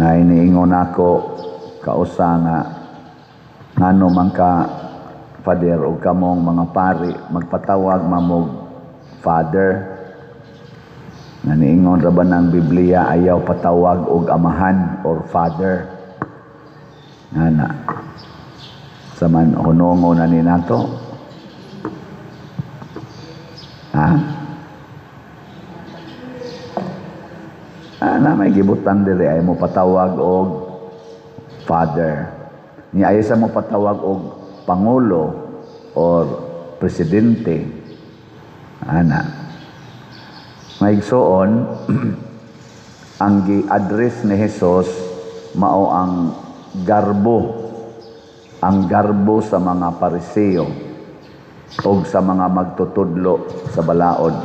Na iniingon ako kausa nga ngano man ka, Father, o kamong mga pari magpatawag mamog Father, nga niingon ra ba ng Biblia ayaw patawag og amahan or father? Ngana sa man hunongo na ni nato, ha? Ah, na may gibutang diri ay mo patawag og father. Ni ayaw sa mo patawag og pangulo or presidente. Ana. Maigsoon, ang gi-address ni Jesus mao ang garbo, ang garbo sa mga Pariseo o sa mga magtutudlo sa balaod.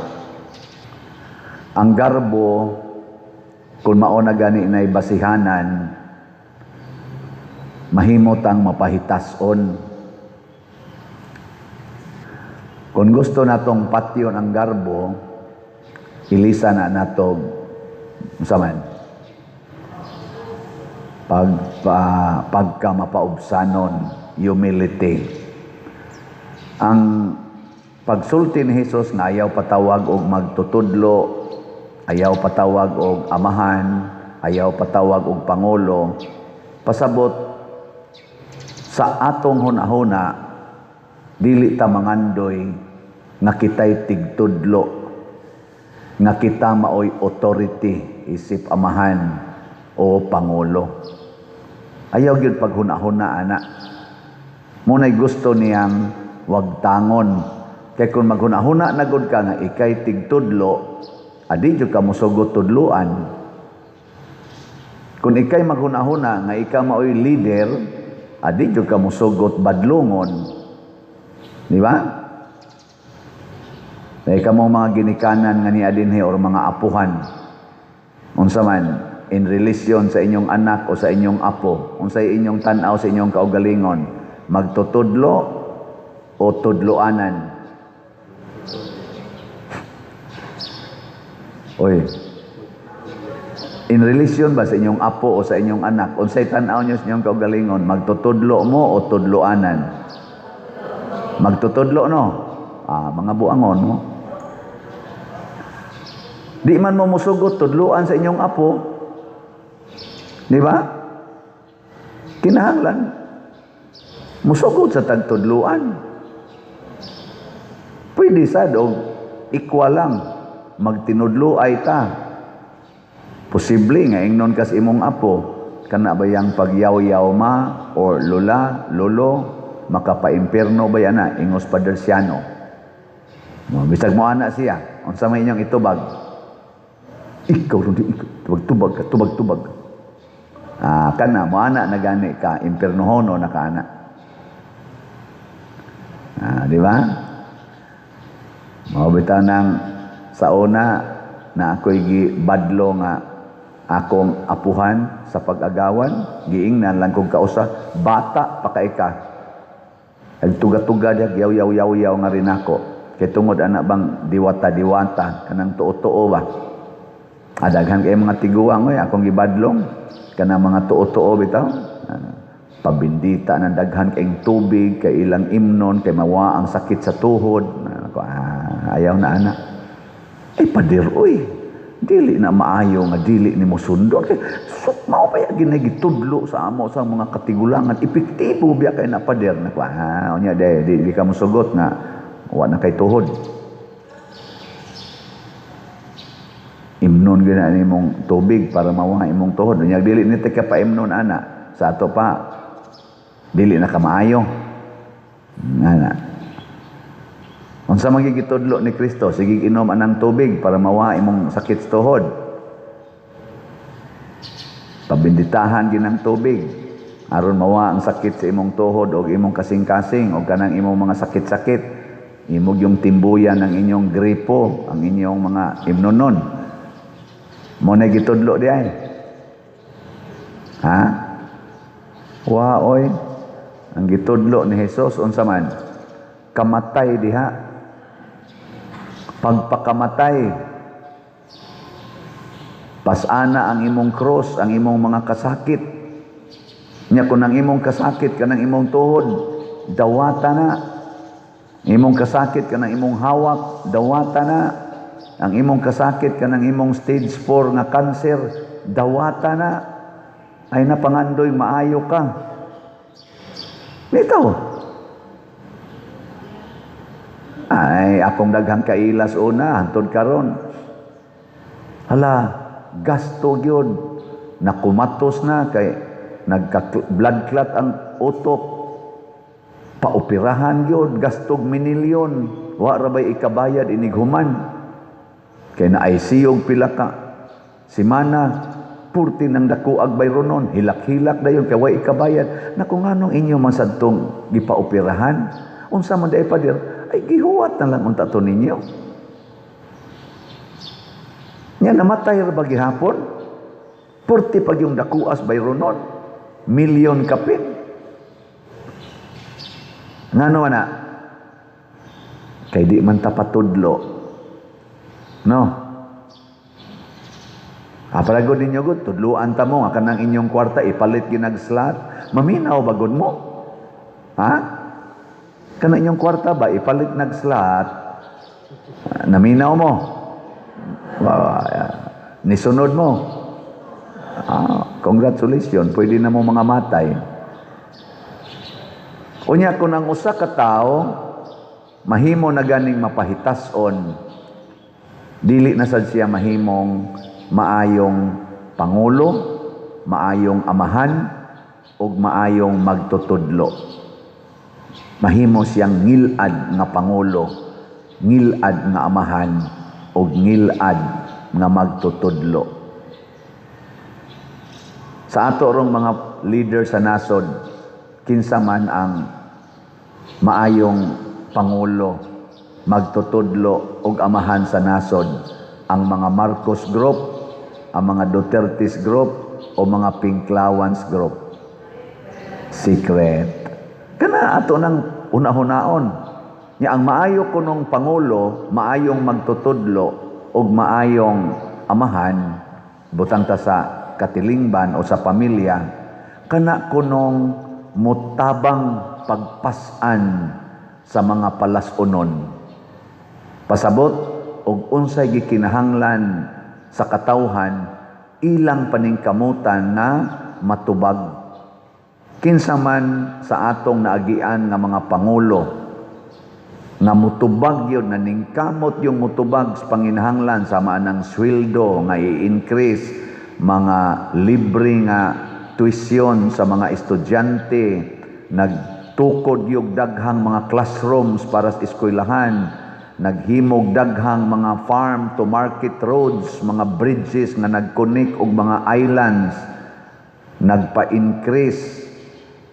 Ang garbo, kung mao na gani na'y basihanan, mahimo tang mapahitason. Kung gusto natong patyon ang garbo, ilisa na natog unsa man pagka mapaubsanon, humility. Ang pagsulti ni Jesus nga ayaw patawag og magtutudlo, ayaw patawag og amahan, ayaw patawag og pangulo, pasabot sa atong hunahuna dili ta mangandoy nga kitay tigtudlo, nga kita maoy authority isip amahan o pangulo. Ayaw gyud paghuna-huna ana. Muna'y gusto niyang wagtangon. Kay kung maghuna-huna na gud ka nga ikay tigtudlo, adi jud ka mosugot tudluan. Kung ikay maghuna-huna nga ikaw maoy leader, adi jud ka mosugot badlungon. Di ba? Kay kamo mga ginikanan nga niya dinhi or mga apuhan. Unsa man in relation sa inyong anak o sa inyong apo, unsay inyong tan-aw sa inyong kaugalingon, magtutudlo o tudloanan? Oy. In relation ba sa inyong apo o sa inyong anak, unsay tan-aw niyo sa inyong kaugalingon, magtutudlo mo o tudloanan? Magtutudlo, no? Ah, mga buangon mo. Di man mo musugot tudloan sa inyong apo. Di ba? Kinahanglan musugot sa tagtudloan. Pwede sad og equal lang, magtinudlo ay ta. Posible nga ingnon kas imong apo, kana ba yang pagyaw-yaw ma or lola, lolo, makapaimpierno ba yan na, ingos Padersiano. No, bisag mo ana siya, unsa may inyong itubag? Ikaw ron di ikaw, tubag-tubag ka, tubag-tubag. Ah, kana mo ana na gani ka, impiernohono na ka ana. Ah, di ba? Mao bitaw nang sa una na ako'y gibadlo nga akong apuhan sa pag-agawan, giingnan lang kong kausa, bata pa kay ka. Nagtuga-tuga diha, yaw yaw yaw yaw nga rin ako. Kay tungod ana bang diwata-diwata, kanang tuo-tuo ba? Ah, daghan kay mga tiguang oy, akong gibadlong kanang mga tuo-tuo bitaw. Ah, pabindita ng daghan kayong tubig, kay ilang imnon, kay mawa ang sakit sa tuhod. Ako, ah, ayaw na ana. Ay, pader, oy. Dili na maayo nga dili nimo sundon. Kay so, mao pa ya ginagitudlo sa amo sa mga katigulangan. Epektibo biya kay na, pader. Nako, ah, unya di ka mosugot nga wa na kay tuhod. Imnon gyud na nimong tubig para mawa imong tuhod. Unya dili ni ka paimnon ana. Sa ato pa dili na ka maayo. Ana. Unsa man gitudlo ni Kristo? Sige inom anang tubig para mawa imong sakit sa tuhod. Pabinditahan ginang tubig aron mawa ang sakit sa imong tuhod o imong kasing-kasing o kanang imong mga sakit-sakit. Imog yung timbuyan ng inyong gripo, ang inyong mga imnonon. Mo na gitudlo di ay. Ha? Wa oy. Ang gitudlo ni Jesus unsa man? Kamatay diha. Pagpakamatay. Pasana ang imong cross, ang imong mga kasakit. Nya kung ang imong kasakit kanang imong tuhod, dawata na. Imong kasakit kanang imong hawak, dawata na. Ang imong kasakit kanang imong stage 4 nga cancer, dawata na. Ay napangandoy maayo ka. Nito. Ay, akong daghang kailas una, hantod karon. Hala, gasto gyud. Nakumatos na kay nagka blood clot ang utok. Paoperahan gyud, gastog minilyon. Wa ra bay ikabayad inighuman. Kay na ICU pila ka semana, purti ng dakuag bayronon, hilak-hilak dayon kay way ikabayad. Naku, nganong inyo man sadtong gipaoperahan? Unsa man diay, pader? Ay gihuwat na lang unta to ninyo. Nya namatay ra ba gihapon? Purti pag yung dakuas bayronon, milyon kapin. Ngano na? Kay di man ta patudlo. No? Apalagod ninyo gud, tudluan ta mo nga kanang inyong kwarta ipalit ginag slot, maminaw bagod mo. Ha? Kanang inyong kwarta ba ipalit nag slot, naminaw mo. Nisunod mo. Congratulations, pwede na mo mga matay. Unya kung ang usa ka tawo mahimo na ganing mapahitason, dili na sad siya mahimong maayong pangulo, maayong amahan, ug maayong magtutudlo. Mahimo siyang ngilad nga pangulo, ngilad nga amahan, ug ngilad nga magtutudlo. Sa ato rong mga leader sa nasod, kinsa man ang maayong pangulo, magtutudlo ug amahan sa nasod? Ang mga Marcos Group, ang mga Duterte's Group, o mga Pinklawans Group? Secret. Kana ato nang una-hunaon. Nya ang maayo kunong pangulo, maayong magtutudlo ug maayong amahan, butang ta sa katilingban o sa pamilya, kana kunong mutabang pagpasan sa mga palasunon. Pasabot og unsay gikinahanglan sa katawhan, ilang paningkamutan na matubag. Kinsa man sa atong naagian nga mga pangulo nga mutubag yun, na ningkamot yung mutubag sa panginahanglan sa maanang sweldo nga i-increase, mga libre nga tuition sa mga estudyante, nagtukod yung daghang mga classrooms para sa eskwelahan, naghimog daghang mga farm to market roads, mga bridges nga nag-connect og mga islands, nagpa-increase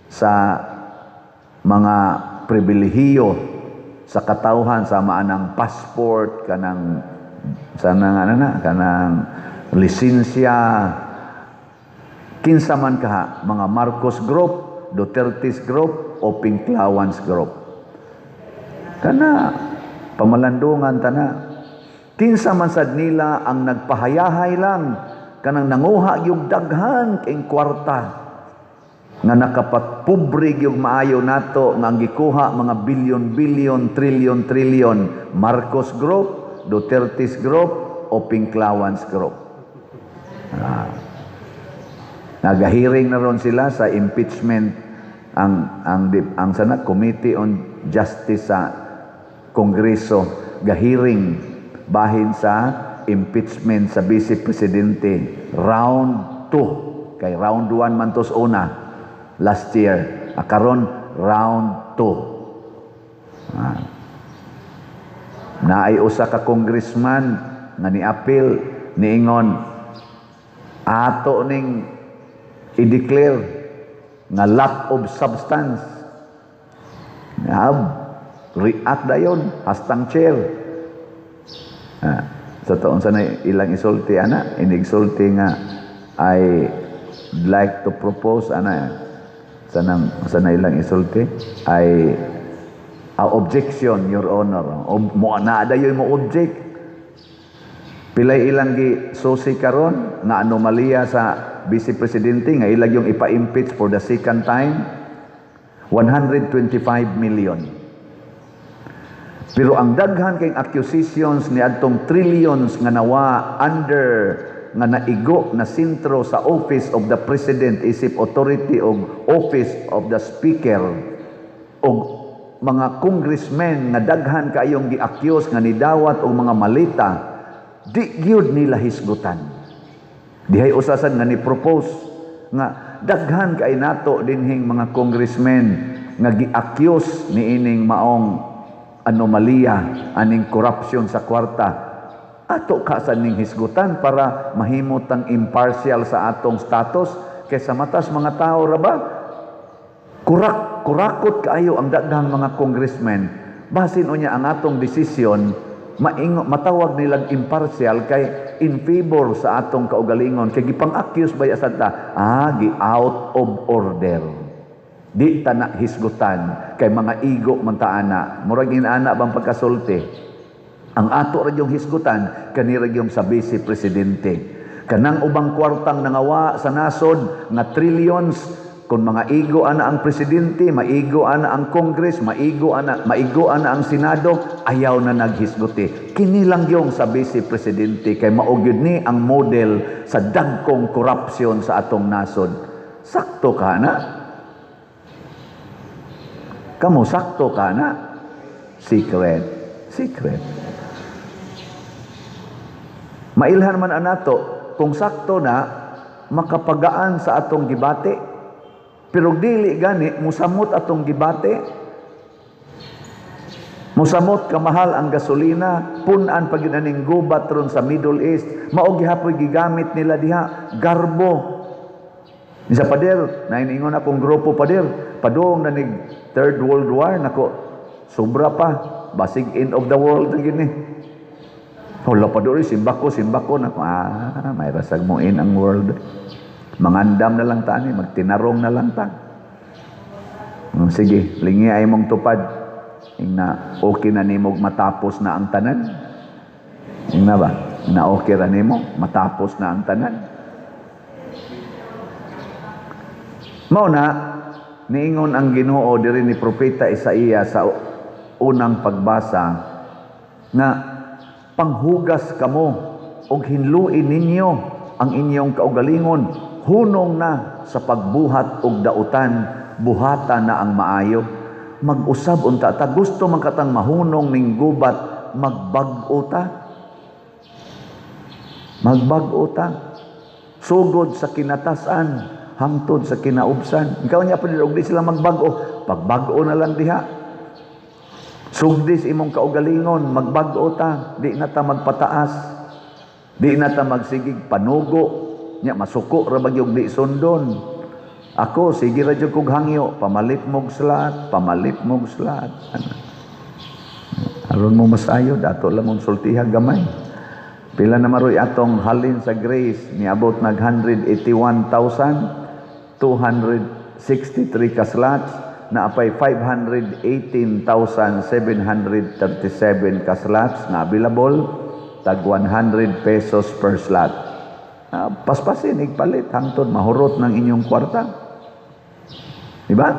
sa mga pribilehiyo sa katawhan sa maanang passport, kanang sana ano na kanang lisensya. Kinsa man kaha, mga Marcos Group, Duterte's Group o Pinklawans Group? Kana pamalandungan tana. Kinsa man sad nila ang nagpahayahay lang, kanang nanguha yung daghan kay kwarta nga nakapatpobre yung maayo nato, nga ang gikuha mga bilyon-bilyon, trilyon-trilyon? Marcos Group, Duterte's Group o Pinklawans Group? Nagahearing na ron sila sa impeachment, ang sana Committee on Justice sa Kongreso, gahearing bahin sa impeachment sa Vice Presidente round 2, kay round 1 man tos una last year, karon round 2. Naay usa ka congressman nga ni-appeal, niingon ato ning i-declare nga lack of substance. Hab, react dayon hastang chair. Sa taon sa na ilang isulti ana, inigsulti nga "I like to propose," ana, sa na ilang isulti ay "Objection, Your Honor." O, mo na dayon mo object. Pilay ilang gi susi karon nga anomalya sa Vice Presidente nga ilag yung ipa-impeach for the second time? 125 million. Pero ang daghan kay accusations ni adtong trillions nga nawa under nga naigo na sentro sa Office of the President isip authority og Office of the Speaker og mga congressmen nga daghan kaayong gi-accuse nga nidawat og mga malita, di gyud nila hisgutan. Dihay usasan nga ni propose nga daghan kay nato dinhing mga congressmen nga gi-accuse niining maong anomalya aning corruption sa kwarta, ato ka sa ning hisgutan para mahimo tang impartial sa atong status kaysa matas mga tao ra ba. Kurak kurakot kaayo ang daghang mga congressmen, basin unya ang atong desisyon maingo matawag nilang impartial kay in favor sa atong kaugalingon, kay gipang-accuse ba sa ta, gi out of order, di ta na hisgutan kay mga igo man ta ana. Murag inaana bang pagkasulti? Ang ato ra yung hisgutan kani ra yung sa Vice Presidente, kanang ubang kwartang nangawa sa nasod nga trillions. Kung mga igo ana ang presidente, maigo ana ang Congress, maigo ana ang Senado, ayaw na naghisguti. Kini lang yung sa Vice Presidente kay mao gyud ni ang model sa dagkong korupsyon sa atong nasod. Sakto ka na? Kamo, sakto ka na? Secret. Secret. Mailhan man anato kung sakto na makapagaan sa atong gibati. Pero dili gani musamot atong gibati. Musamot kamahal ang gasolina, pun-an pag aning gubat ron sa Middle East. Mao gihapoy gigamit nila diha, garbo. Isa pader, nainiingon akong grupo, pader, padung na nig Third World War nako, sobra pa, basig end of the world na gini. Wala pa doon, simbako, simbako nako, may rasag mo in ang world. Mangandam na lang ta ani, magtinarong na lang ta. Sige, lingi ay mong tupad. Ingna, okay na nimo matapos na ang tanan. Ingna ba? Na okay ra nimo matapos na ang tanan. Mao na niingon ang Ginoo diri ni Propeta Isaías sa unang pagbasa nga panghugas kamo og hinluin ninyo ang inyong kaugalingon, hunong na sa pagbuhat og dautan, buhata na ang maayo. Mag-usab unta ta, gusto man katang mahunong ning gubat, magbag-o ta. Magbag-o ta. Sugod sa kinatasan, hangtod sa kinaubsan. Ikaw niya pa og di sila magbag-o, pagbag-o na lang diha. Sugdis imong kaugalingon, magbag-o ta, di na ta magpataas. Di na ta magsigig panugo, nya masuko ra ba gyud di sundon. Ako sige ra jud kog hangyo, pamalit mog slat, pamalit mog slat. Aron mo masayo, ato lang mong sultiha gamay. Pila na maroy atong halin sa Grace, niabot nag 181,263 ka slots, na apay 518,737 ka slots na available, tag 100 pesos per slot. Paspasin, igpalit, hangtod mahurot ng inyong kwarta. Diba?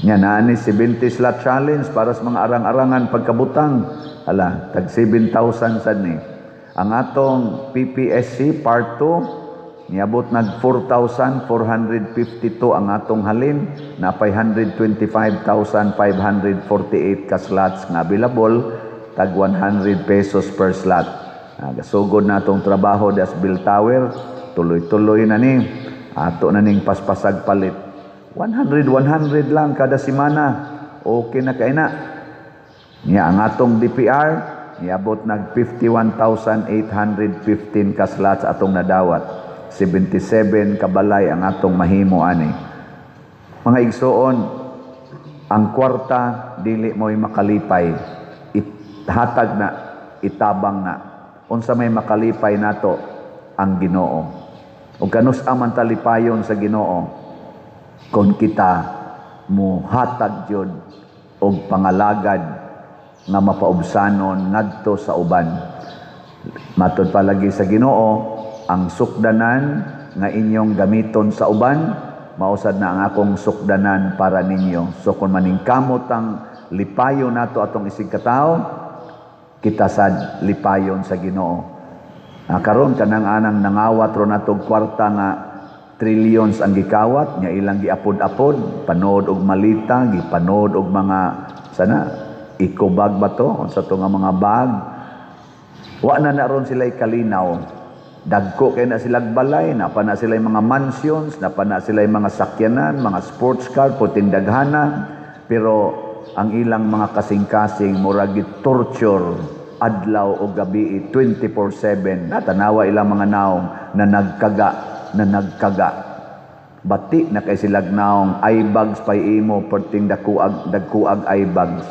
Nya naani 70 slot challenge para sa mga arang-arangan pagkabutang. Ala, tag 7,000 sad ni. Ang atong PPSC part 2 niabot nag 4,452 ang atong halin, napay 125,548 ka slots nga available, tag 100 pesos per slot. Gasugod na atong trabaho das Bill Tower, tuloy-tuloy na ni. Ato na ning paspasag palit. 100, 100 lang kada semana. Okay na kay na. Nya ang atong DPR niabot nag 51,815 ka slots atong nadawat. 77 kabalay ang atong mahimo ani. Mga igsoon, ang kwarta dili mo'y makalipay. Hatag na, itabang na. Unsa may makalipay nato ang Ginoo. Ug kanus-a man talipayon sa Ginoo kon kita muhatag jud og pangalagad nga mapaubsanon ngadto sa uban. Matod palagi sa Ginoo, ang sukdanan nga inyong gamiton sa uban, mausad na ang akong sukdanan para ninyo. So kung maningkamot ang lipayon nato atong isig katawo, kita sad lipayon sa Ginoo. Karon kanang anang nangawat ro natog kwarta nga trillions ang gikawat nya ilang giapod-apod, panood og malita, gipanood og mga sana eco bag ba to, unsa to nga mga bag. Wa na na ron sila'y kalinaw. Dagko kay na silag balay, napa na sila'y mga mansions, napa na sila'y mga sakyanan, mga sports car, puting daghana, pero ang ilang mga kasing-kasing murag torture adlaw o gabi 24/7. Natanawa ilang mga naong na nagkaga, na nagkaga. Bati na kay silag naong, eye bags pay imo, perting dakuag, dagkuag eye bags.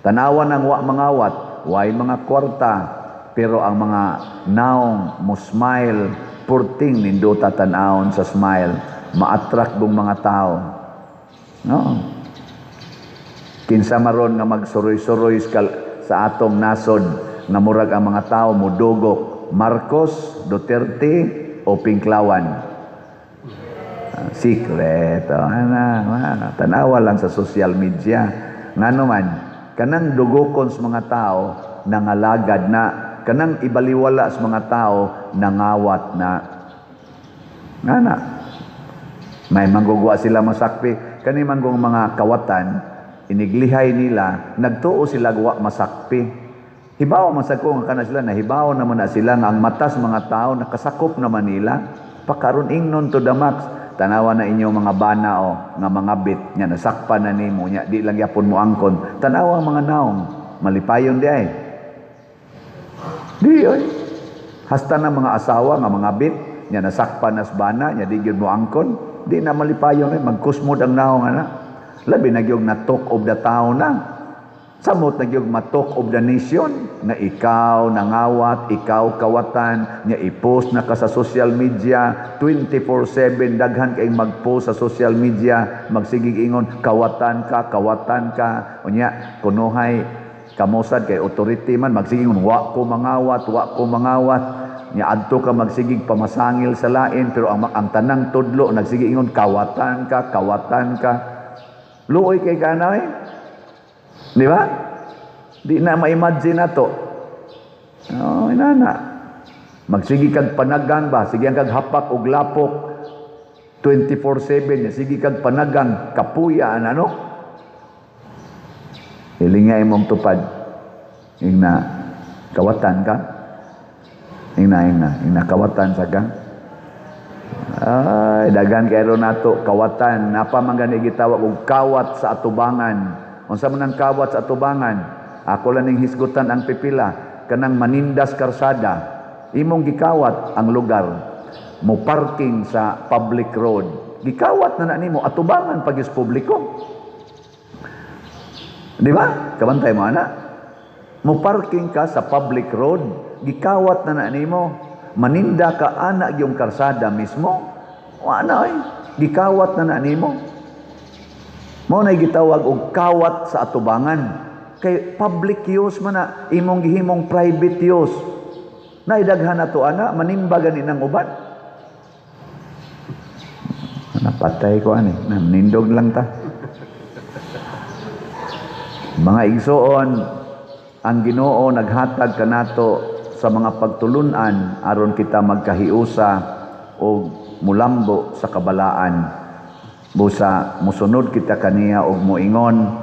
Tanawa nang wa mangawat, way mga kwarta, pero ang mga naong mo smile, purting nindota tan-awon sa smile, ma-attract bong mga tao. No? Kinsa maron nga magsuroy-suroy sa atong nasod nga murag ang mga tao mudugok, Marcos, Duterte o Pinklawan? Secret. Oh, ana, tanawa lang sa social media. Ngano man, kanang dugokon sa mga tao nangalagad na, kanang ibaliwala sa mga tao nangawat na. Ngana. May manggugwa sila masakpi. Kani manggong mga kawatan, iniglihay nila, nagtuo sila wa masakpi. Hibaw man sa ko nga kana sila, nahibaw naman na sila nga ang matas mga tao nakasakop naman nila. Pakaron ingnon to the max. Tanawa na inyong mga bana o nga mga bit nya nasakpan na nimo nya di lang yapon mo angkon. Tanawa ang mga naong malipayon di ay. Di ay. Hasta na mga asawa nga mga bit nya nasakpan nas bana nya di gyud mo angkon, di na malipayon ay magkusmod ang naong ana. Labi na gyud na talk of the town na. Samot na gyud ma-talk of the nation na ikaw nangawat, ikaw kawatan, nya i-post na ka sa social media 24/7, daghan kay mag-post sa social media, magsigig ingon kawatan ka, kawatan ka. Unya kunuhay kamosad kay authority man magsigig ingon wa ko mangawat, wa ko mangawat. Nya adto ka magsigig pamasangil sa lain, pero ang tanang tudlo nagsigig ingon kawatan ka, kawatan ka. Luoy kay kanay. Di ba? Di na ma-imagine na to. Oh, inana. Magsige kag panagang ba? Sige kag hapak og lapok 24/7. Sige kag panagang kapuya ano? Hilinga imong tupad. Ingna kawatan ka. Ingna, ingna, ingna kawatan sa ka. Ay, daghan kay ron nato kawatan. Napa man gani gitawag og kawat sa atubangan. Unsa man ang kawat sa atubangan? Ako lang ning hisgutan ang pipila kanang manindas karsada. Imong gikawat ang lugar, mo parking sa public road. Gikawat na na nimo atubangan pag publiko. Di ba? Kabantay mo ana. Mo parking ka sa public road, gikawat na na nimo. Maninda ka ana yung karsada mismo. Wa na oy. Gikawat na na nimo. Mao na gitawag og kawat sa atubangan. Kay public use man na imong gihimong private use. Naidaghan na to ana, manimba gani ng uban. Napatay ko ani, nindog lang ta. Mga igsoon, ang Ginoo naghatag kanato sa mga pagtulunan aron kita magkahiusa og mulambo sa kabalaan. Busa musunod kita kaniya og moingon.